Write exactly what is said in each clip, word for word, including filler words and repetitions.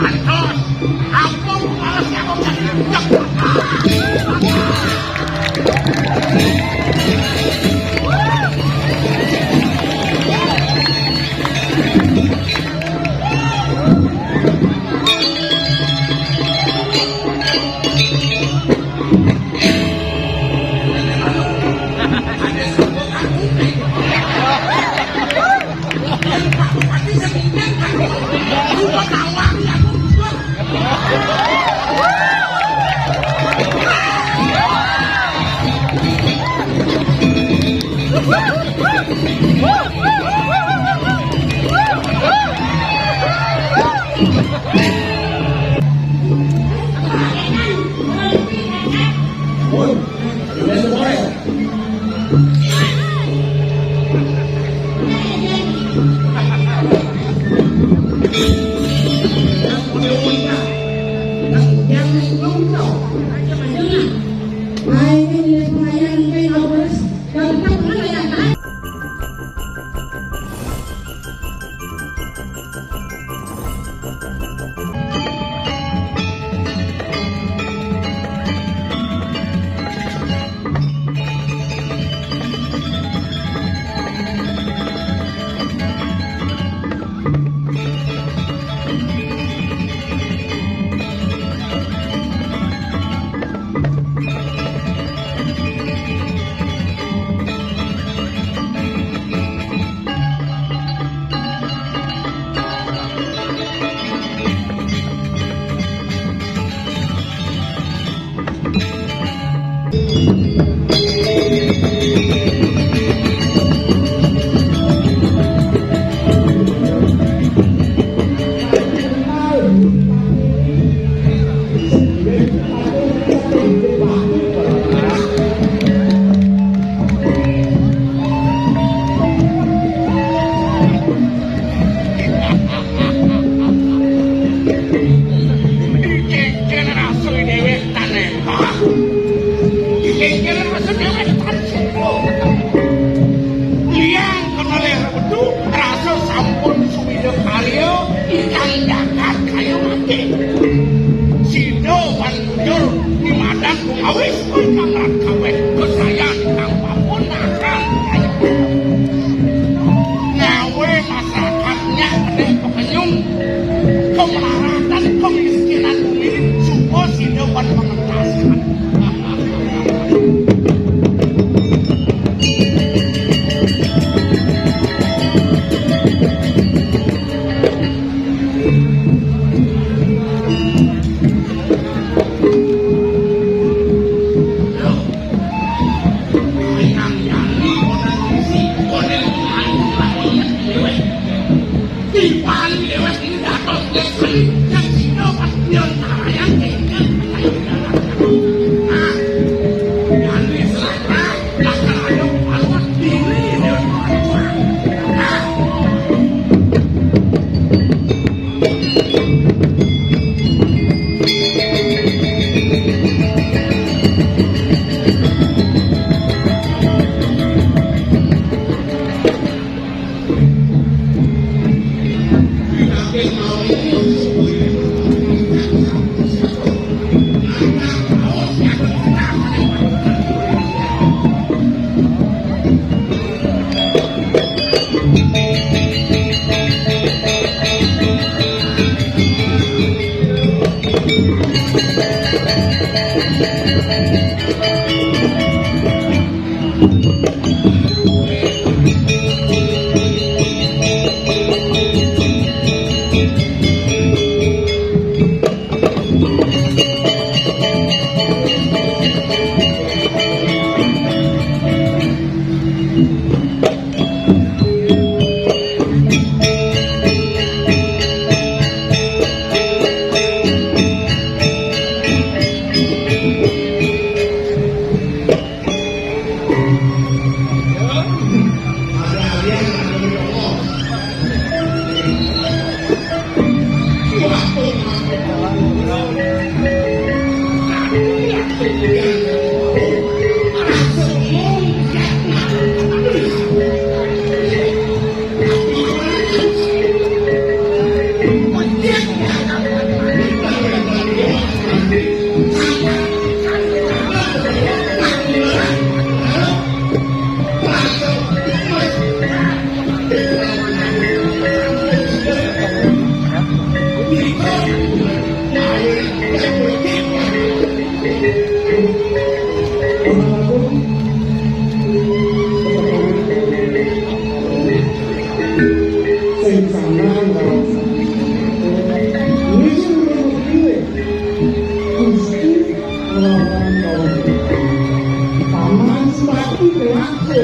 Antos, ampun, males aku jadi. Cengcen rasul dewek tanembak. Cengcen rasul dewek tan sipuk. Liang kenalih bedu rasul sampun suwida karya ingkang jagat kaya mati. Sida wan bujur dimadan kumawis ingkang rat kaweh kesayan ingkang papunahan. Ngawe masyarakat nyak pedih pekenyung, kemelaratan, kemiskinan bumi, suka sida wan pementasan. Sing sampean ngrasa. Wis urip dhewe. Gusti nglawan kawula. Paman Suwati kelaku.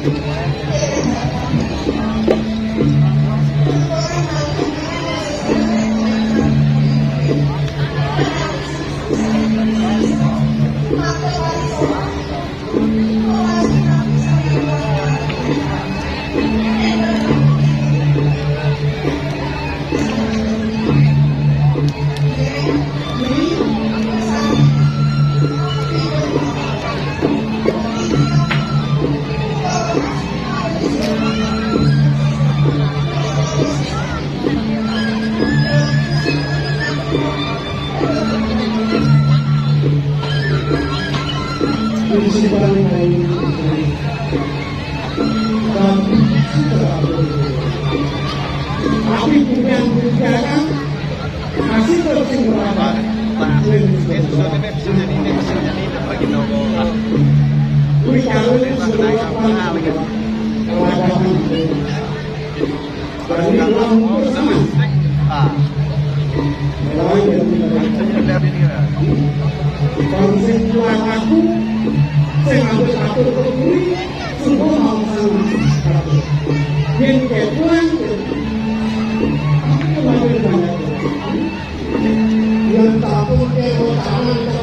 Tapi bukan bukan masih terus berada. Kuwi karo sing ora paham. Berarti ora mungkin sama. Ah. Lawan ya. Kalau sing kuat aku, sing ambil satu ke kiri, sungguh mau sama. Yang ketuan, aku kemarin banyak. Yang takut ke tangan ke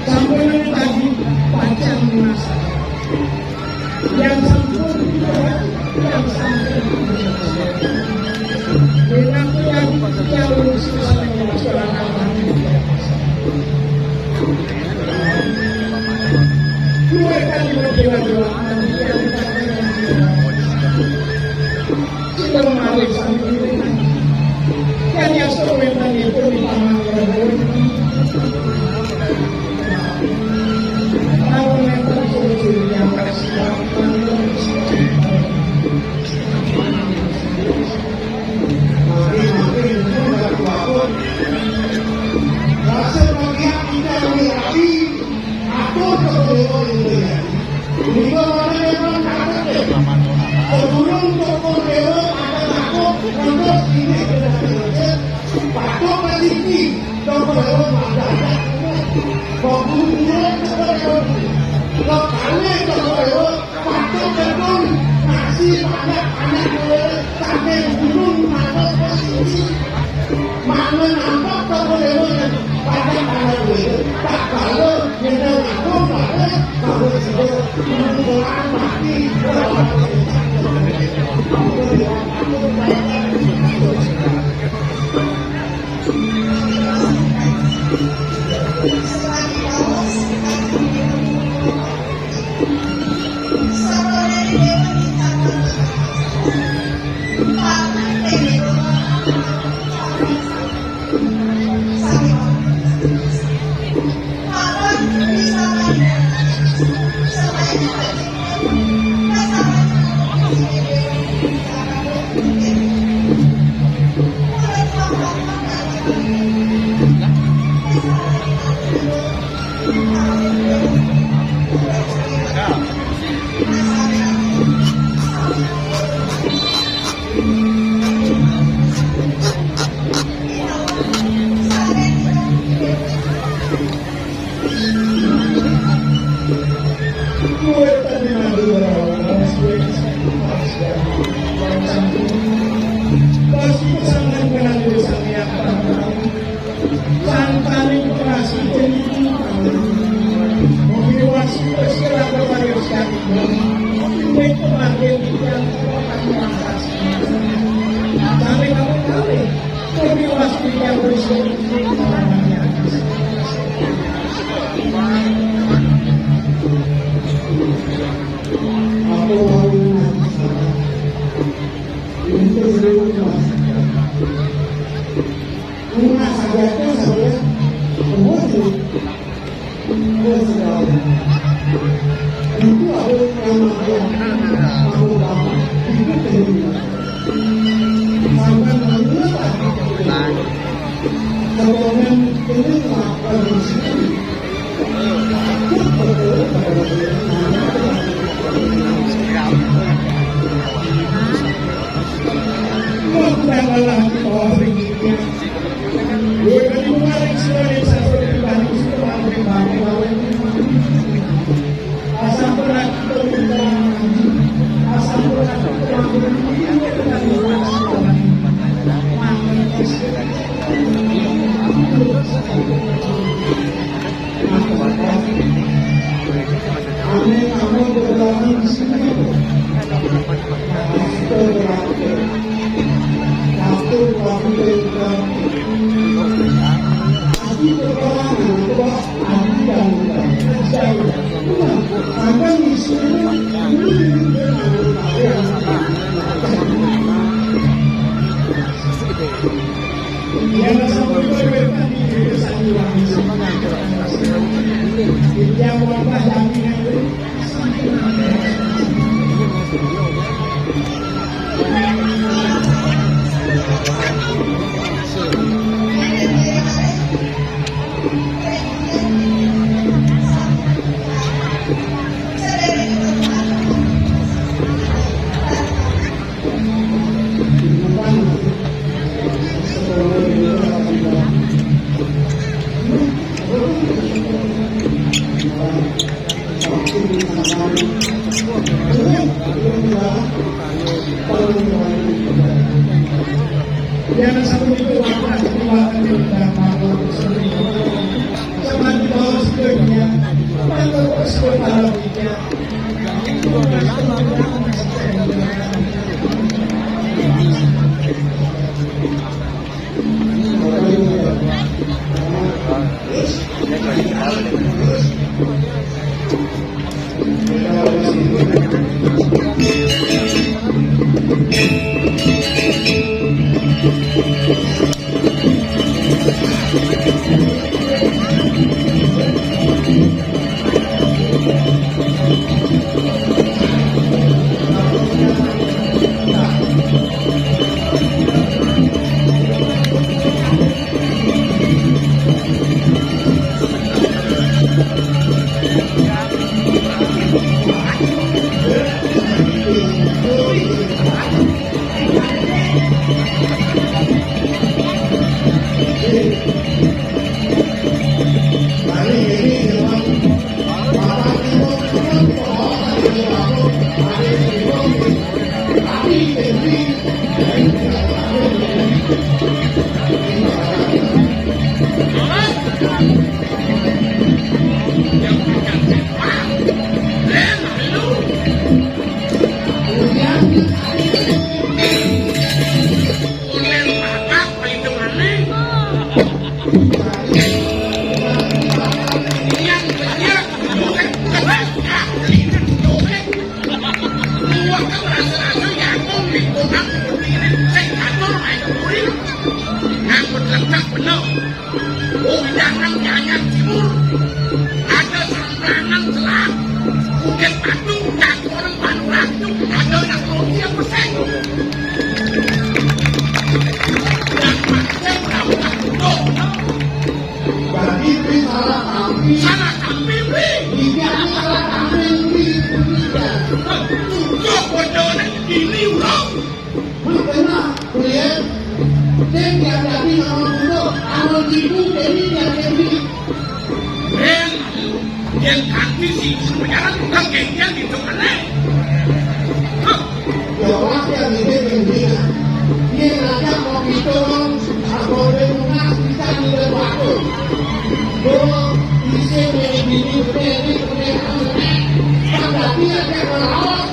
Sampun tadi pacang masak. Yang sampun, yang sampun. Mengaku yang jauh susah. Dua kali berdoa-doa. Kita mengalih sambil kan yang sewenang itu di tangan orang. Kalau memang solusinya Nang bedletek bener. Wewidangan Gianyar Timur, ada Semprangan Selat, Bukit Batu, Cangkonem Panuratu, ada yang mau dia pesek. Yang macam rambut kudo. Berarti Bli salah tampil. Salah tampil, Bli. Iya, salah tampil, Bli. Tujuh bodohnya ini urung. Makanya, kuliah, sing diajarin sama guru, sama ibu, jadi diajarin. Yen, yen kanthi sing menyala tukang kengkeng gitu meneh. Hah. Ya, orang yang ini, yang ini. Dia ngajak mau gitu, Bang. Aku udah lunas, bisa nilai waktu. Gua isi, ini, ini, ini, ini, ini, ini. Kan tadi ada yang ngelawan.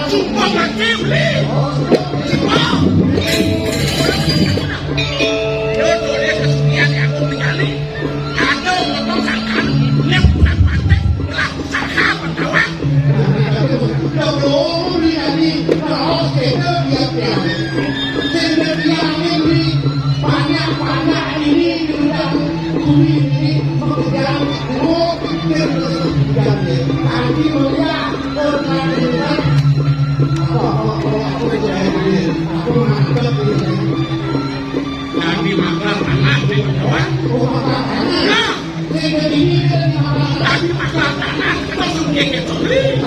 Sumpah mati, Bli. Sumpah. Yo, boleh kesulian ya, aku tinggali. Ada ngomong sangkan, ini bukan pantai, lah, sangka pentawan. Banyak-banyak ini diundang bumi ini pekerjaan buruk, dan nanti melihat orang lain. Apa, apa, apa, apa, apa, apa, apa, apa, Nabi makan tanah di Jawa. Nah, Nabi makan tanah, langsung dia ke Tobli.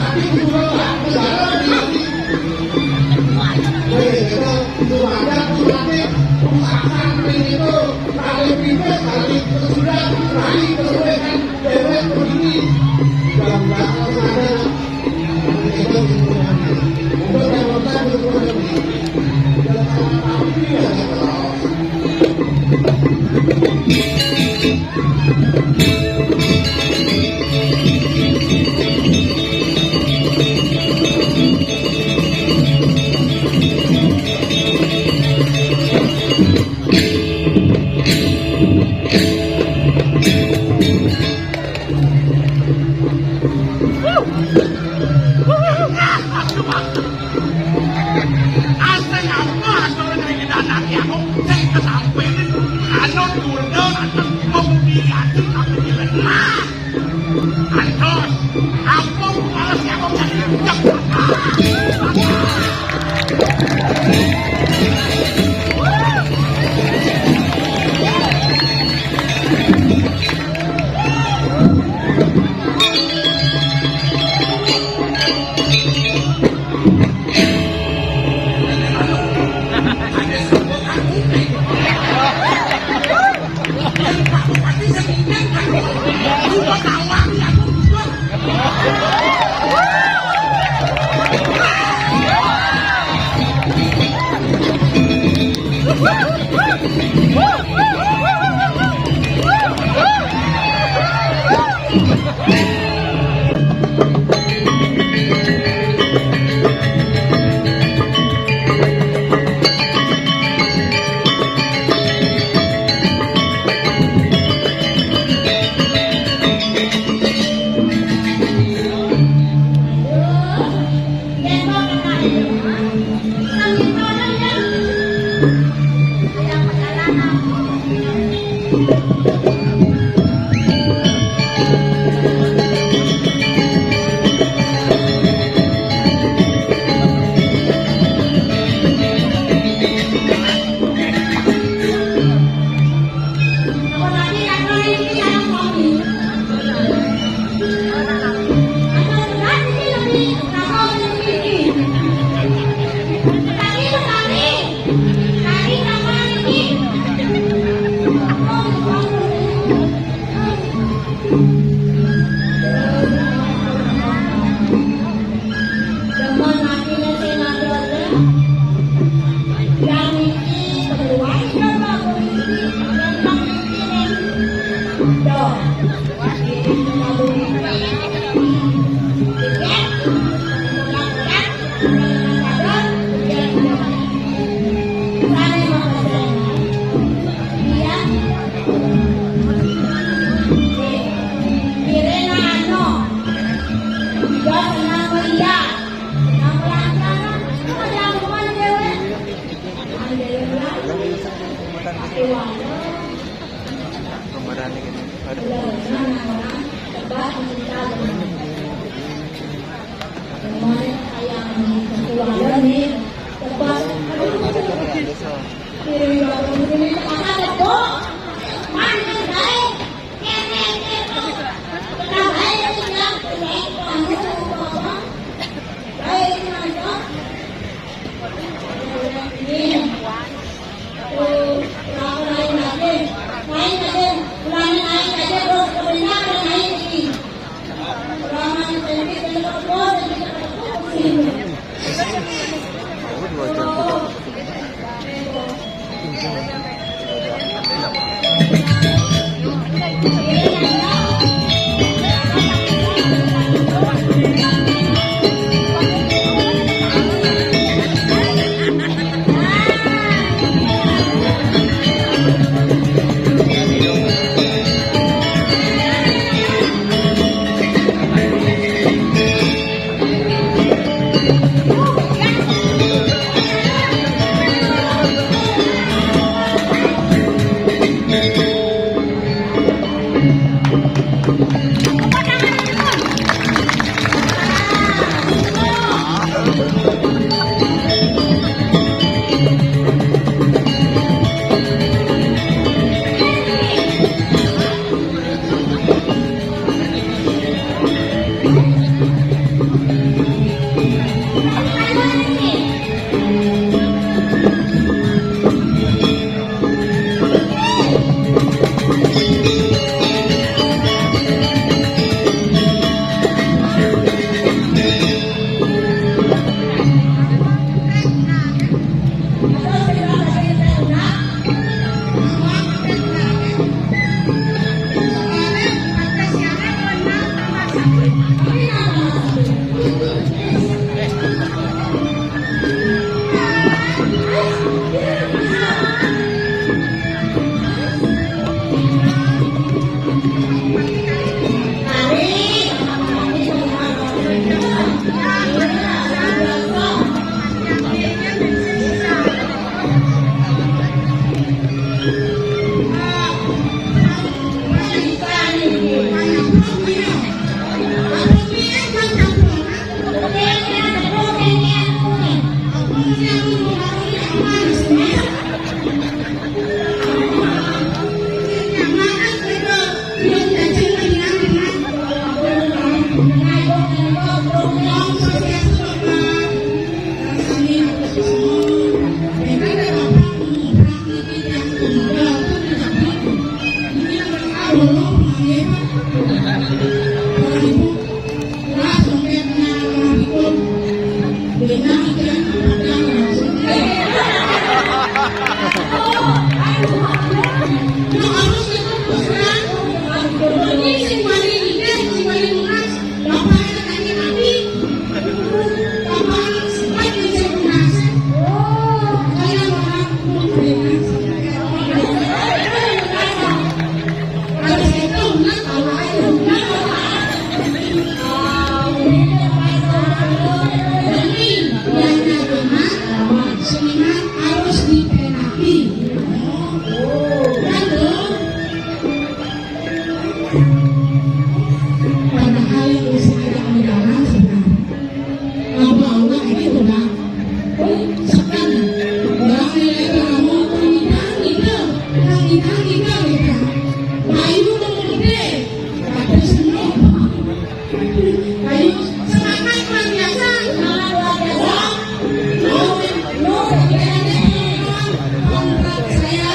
Asal apa asal dari anak aku sing kesampaian anu tunda anak mau diganti tapi dilemah. Antos, apa males aku jadi. Gambaran ini. Aduh. Kan, Dok? Padahal yang usaha yang mendalam sebenarnya. Apa Allah ini, Dok? Sekarang, orang yang mau kita, kita, kita, kita, kita. Ayo, mau gede. Tapi semua. Ayo, semangat luar biasa. Semangat luar biasa. Kontrak saya,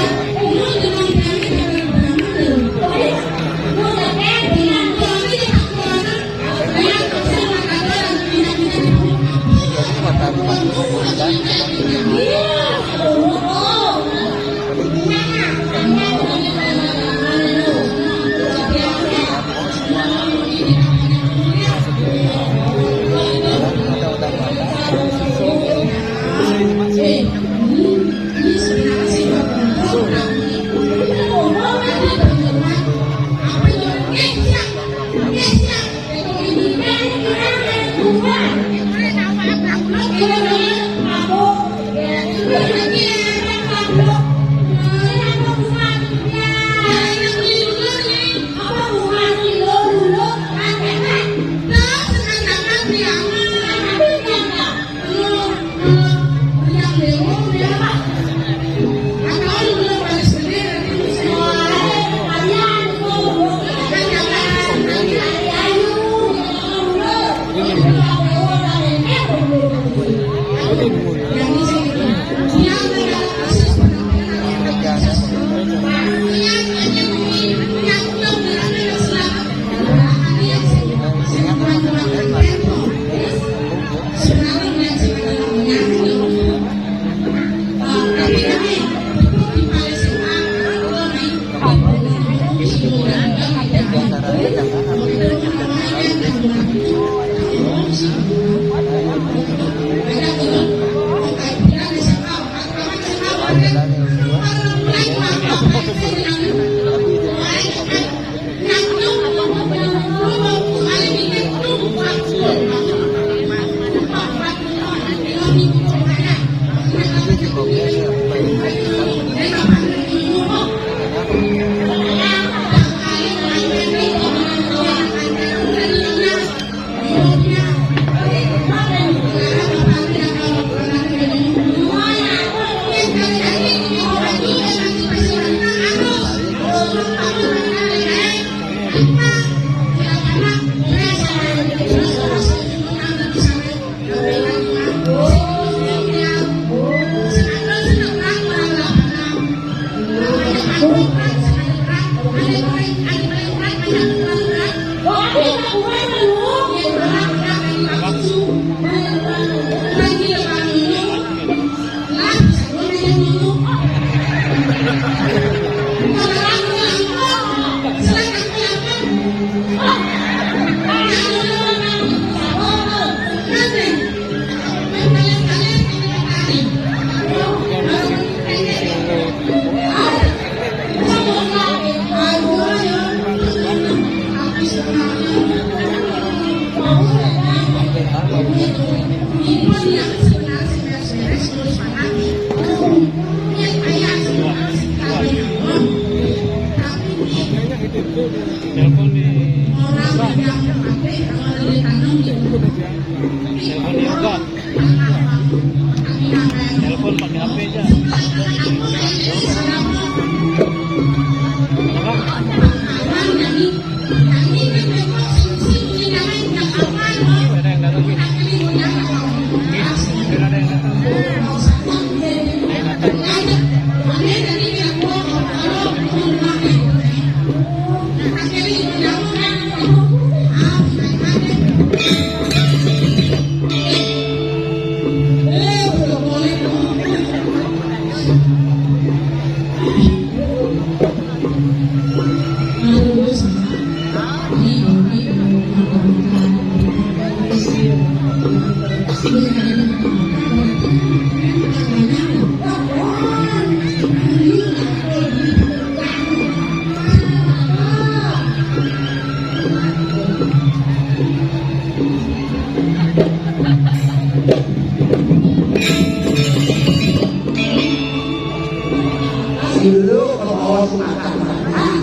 Lho, kok sing makan-makan?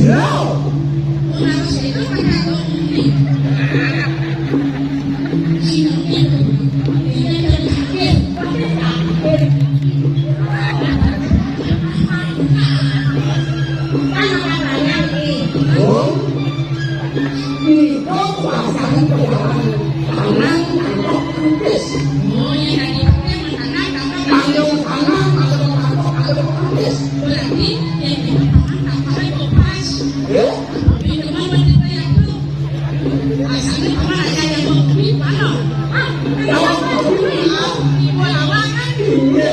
Lho. Nika kuasane pejalan tangan kanggo kritis. Oh, yen dadi petir, tangan kanggo kritis. Tangan, tangan, tangan, tangan, tangan kritis. Berarti yen dadi tangan, tangan kok pas. Ya? Minuman berarti kayak itu. Rasanya tangan aja yang mau beli, mana? Ah, ya, mau beli. Ibu lawangan. Iya.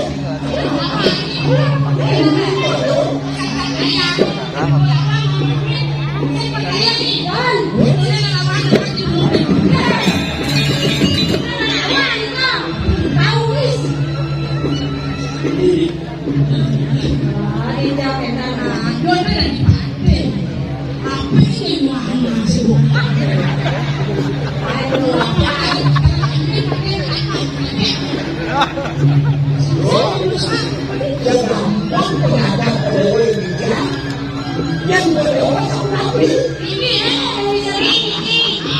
Yang boleh orang sama. Ini ya, Dewi Sri.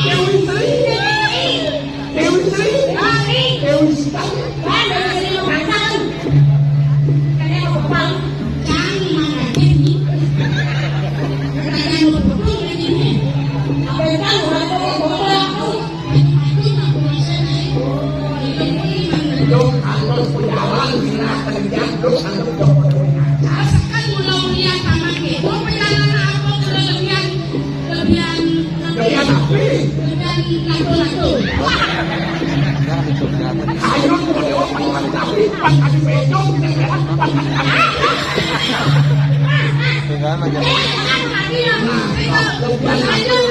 Dewi Sri. Dewi Sri. Dewi Sri. Dong, anut pejalan, dina kerja, dong, anut jodoh. Rasakan mula ulian paman nggih. Wong pejalan apa kula lebihan, lebihan, lebihan apa? Lebihan laku-laku. Ayo, kula dewa paling tapi pas tadi pecong, kita lihat pas tadi. Tinggal aja. Nah, lebihan laku.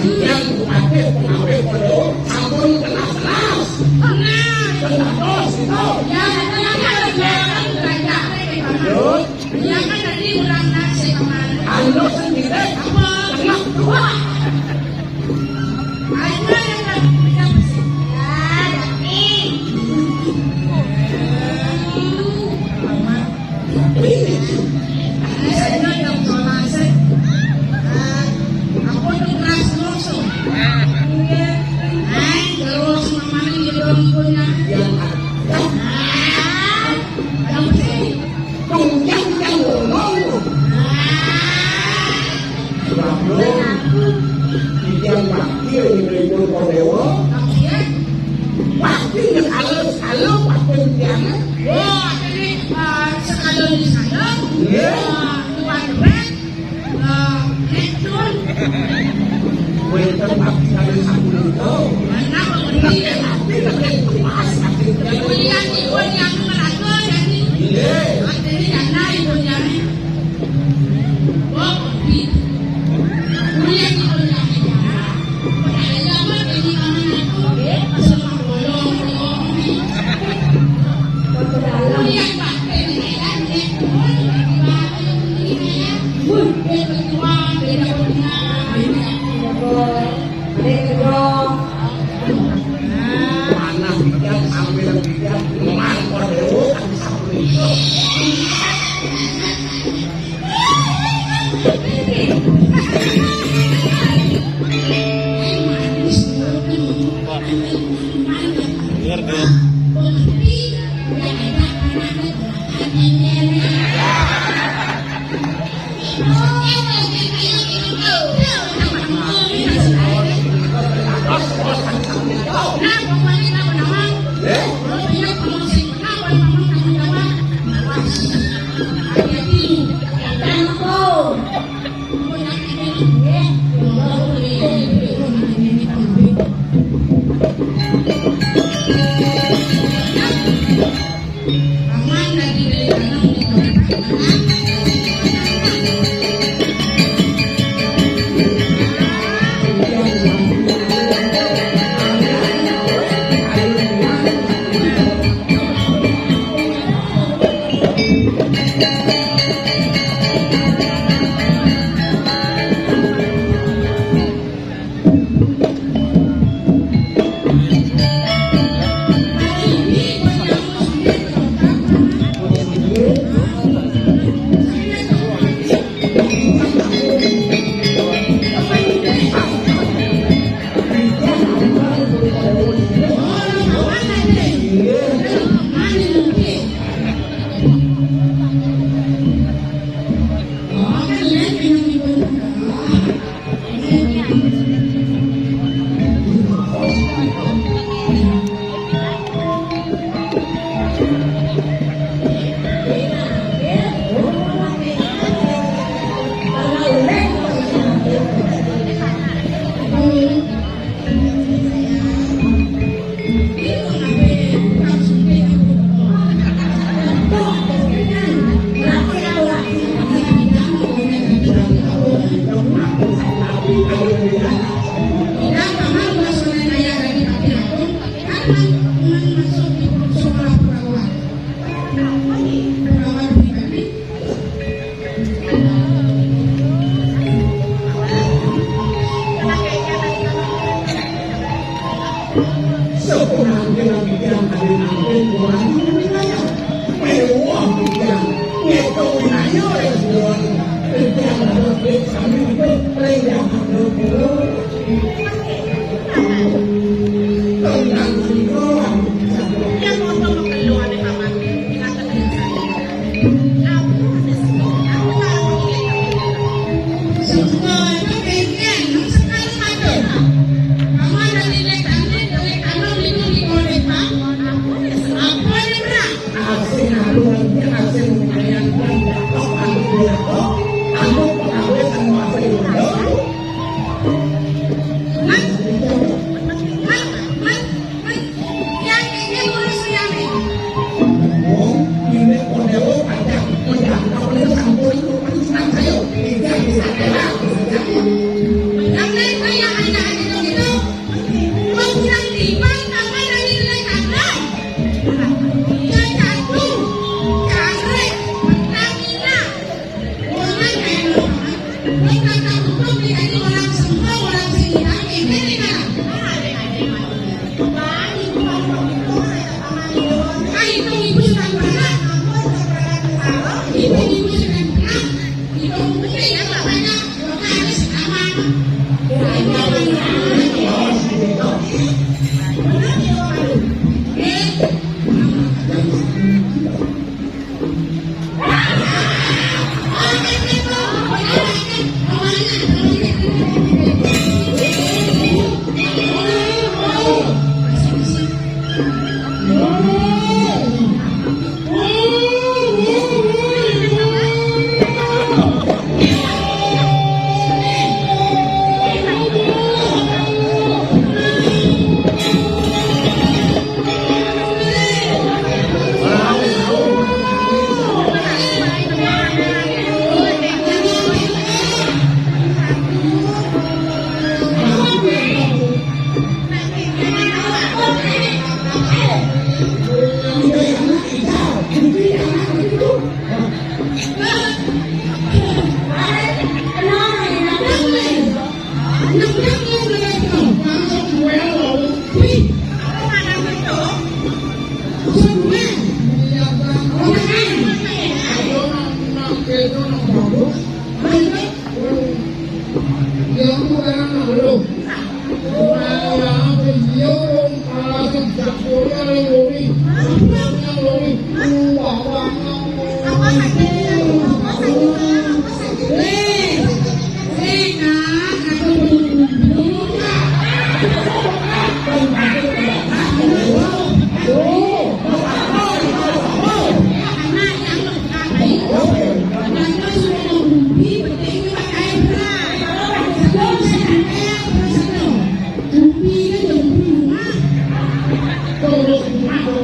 Yang kuatir pengawe kula sampun telas-telas. Telas-telas, gitu. Terus, anu sendiri, tengah dua. Yang wakil ngripun Kodewa. Wakil yang halus, halus, wakil yang Wah, ini, eh, sekalian di sana. Iya. Eh, Tuan Red. Eh, Red Tuan. Wonten bakti kali sapunika. Mana mengerti? Tapi lebih puas, tapi lebih Kemudian ibu yang merasa jadi. Iya. Artinya, karena ibu yang Panah bidan, ambil bidan, mangkor dewa, kan bisa. Bener, kan?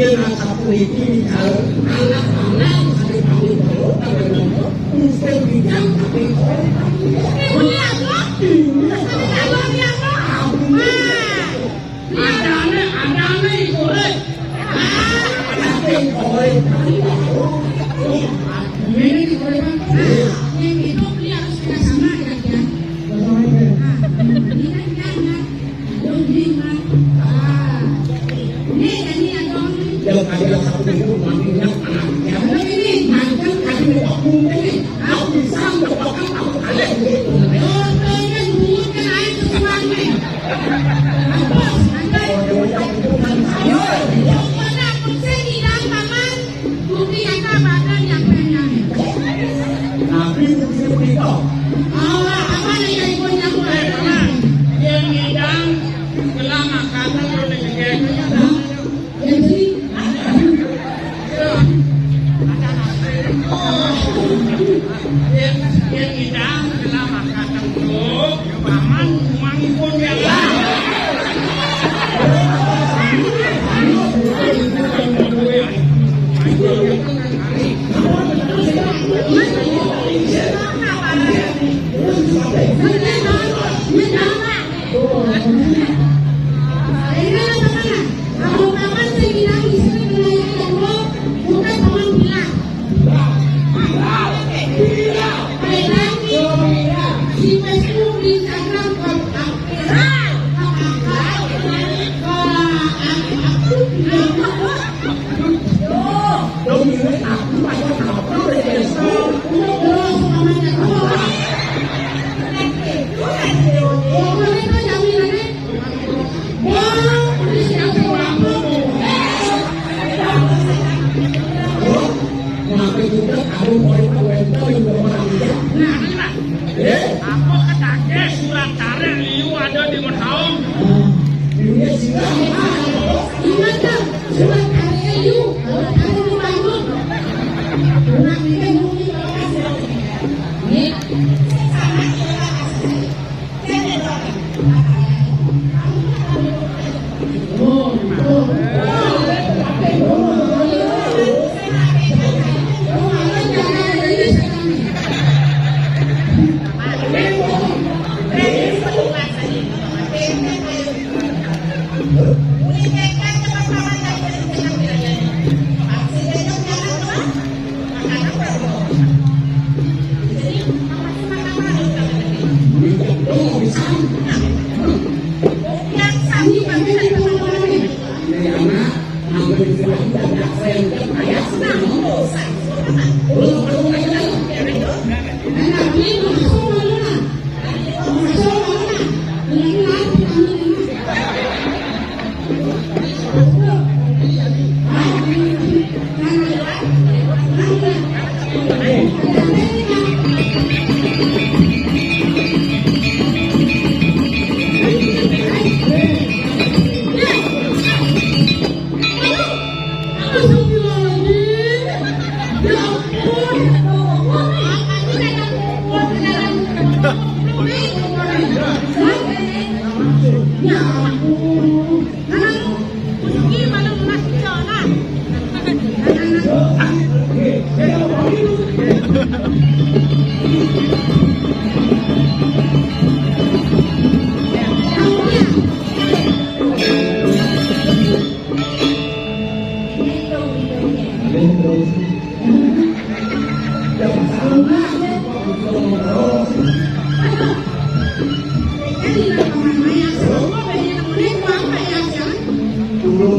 Yen rasa puniki tinggal anak-anak sing kami bawa tangan nomor, mesti bidang tapi orang. Ini apa? Ini apa? Ini apa? Adane, adane iku, Rek. Tapi orang. Ini iku, Rek. Nah, yang itu beli harus kerjasama, ya, ya. Nah, ini kan jangan. Aduh, ini, Mak. Ah. Ini, ini, ya, dong. Yang ada satu itu matinya anak. Yang ini, mantan tadi mau aku ini. Aku bisa untuk aku, aku ada. Contohnya, bungut kan air kesuannya. Apa? Ada. Pokoknya, aku sih di dalam paman. Bukti nyata badan yang pengen. Nabi bukti berita. Allah, apa nih yang ikut yang mulai? Yang ngidang, gelama, kata, lu nih, kayak gitu. Hah? Yang sini? Yang, yang ngidang, gelama, kata, lu. Paman, umangipun ya. Kalau paman sing bilang di sini melayani Allah, bukan paman bilang. Apa ketake surat tarik liu ada di Medaung? Ingat, surat tarik liu ada di Medaung. Orang ini mungkin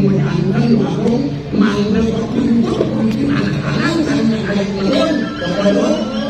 Mangkana aku, mangkana aku, anak-anak, anak-anak, anak-anak,